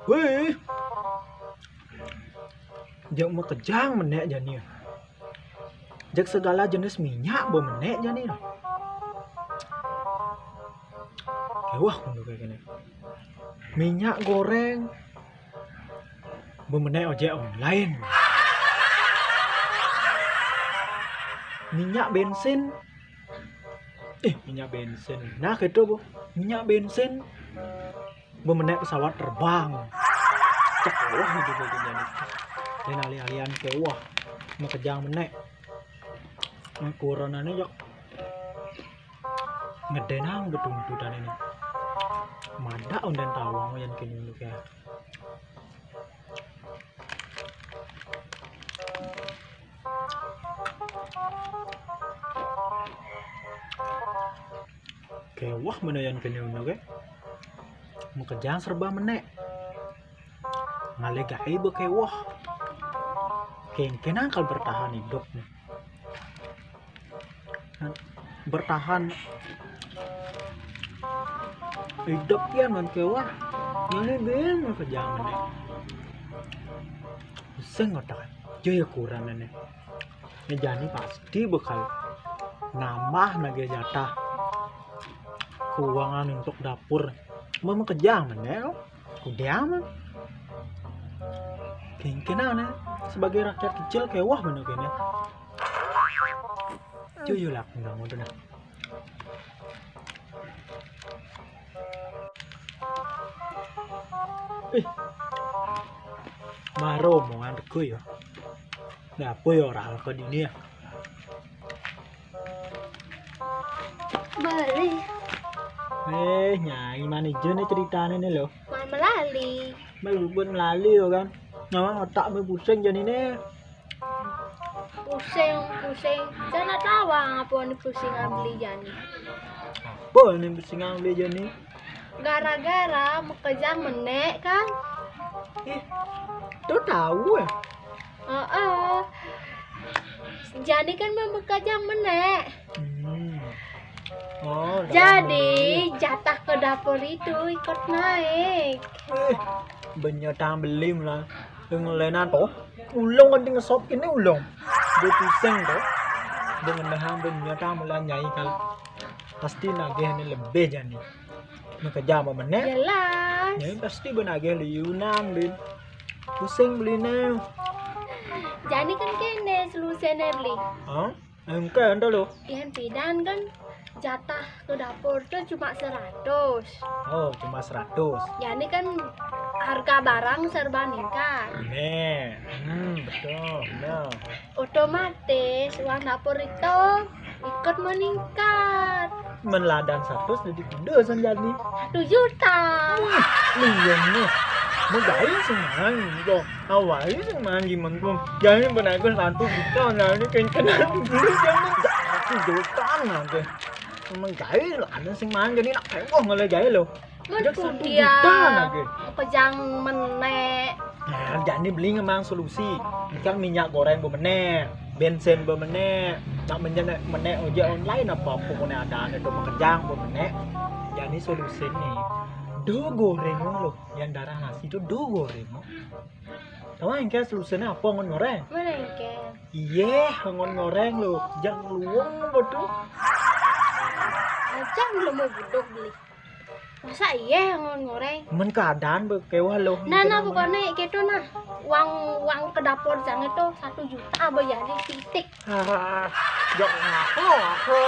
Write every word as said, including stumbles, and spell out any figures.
Wéh. Jak makejang menék jani. Jak segala jenis minyak bemenék jani. Kéweh mun kéné. Minyak goreng bemenék ojek online. Minyak bensin. Eh, minyak bensin. Nah, gitu, Bu. Minyak bensin bemenék pesawat terbang. Cek wah itu, Bu, jadi. Dan alih-alihan kéweh. Makejang menék. Nah, corona ini, jok. Ngedénang betuntutan ini. Madak ondén tawang yén kéné, Bu, ya. Kéweh menék yén kéné, Bu, ya. Makejang serba menék. Ngalih gaé bekéweh. Kéngkénang kal bertahan idup nih. Bertahan idup yén men kéweh. Ini bin makejang menék. Pusing otak. Yo, ya kurang ini. Ini jani pasti bakal nambah nagih jatah keuangan untuk dapur. Mun makejang menék, udah mah. Kéngkénang, sebagai rakyat kecil kéweh bener kéné. Cuy, lah, enggak mau dah. Ih. Maro mau ngantek ya. Nah, apa ya orang ke dunia? Beli. Eh, nyai, mana aja nih ceritanya nih lo? Main melali. Melubut melali ya kan. Nah, otak me pusing jadi nih. Pusing, pusing. Saya nak tahu apa nih pusing beli jani. Apa nih pusing beli jani? Gara-gara makejang menék kan. Ih, tuh tahu ya? Heeh. Jani kan makejang menék. Hmm. Oh, jadi jatah ke dapur itu ikut naik. Eh, benyotang belim lah. Yang lainnya tuh, ulung kan tinggal sop ini ulung. Dia pusing tuh. Dengan dahang benyotang mulai nyai kal. Pasti nagih ini lebih jani. Makejang menék. Jelas. Ya, pasti benagih liunan, Bin. Pusing belinya. Jani kan kéné solusinya beli. Hah? Engke ento lo. Yén pidan kan jatah ke dapur tuh cuma seratus. Oh, cuma seratus. Jani kan harga barang serba meningkat. Nih, hmm, betul, benar. Otomatis uang dapur itu ikut meningkat. Men ladan seratus jadi kuda sanjani. Satu juta. Liang nih. Mau gaé sing main gitu. Awalnya sing main gimana tuh? Jadi benar satu juta, nah ini kencengan dulu jangan satu juta nanti. Emang gaé lah, ada sing main jadi nak kayak wah mulai gaé loh. Mun dia makejang menék. Nah, jadi beli ngemang solusi. Kan minyak goreng bemenék, bensin bemenék, nak menék, menék ojek online apa pokoknya ada itu makejang bemenék. Jadi solusi nih, do goreng lo, yang darah nasi itu do goreng lo. Tahu engke solusinya apa ngon goreng? Mana engke? Iya, ngon goreng lo, jangan luang betul. Aja belum mau budok beli. Masa iya ngon goreng? Men keadaan bekéweh loh. Nah, nah, pokoknya gitu nah. Uang, uang ke dapur jangan itu satu juta apa jadi titik. Ah, ya ngaku aku.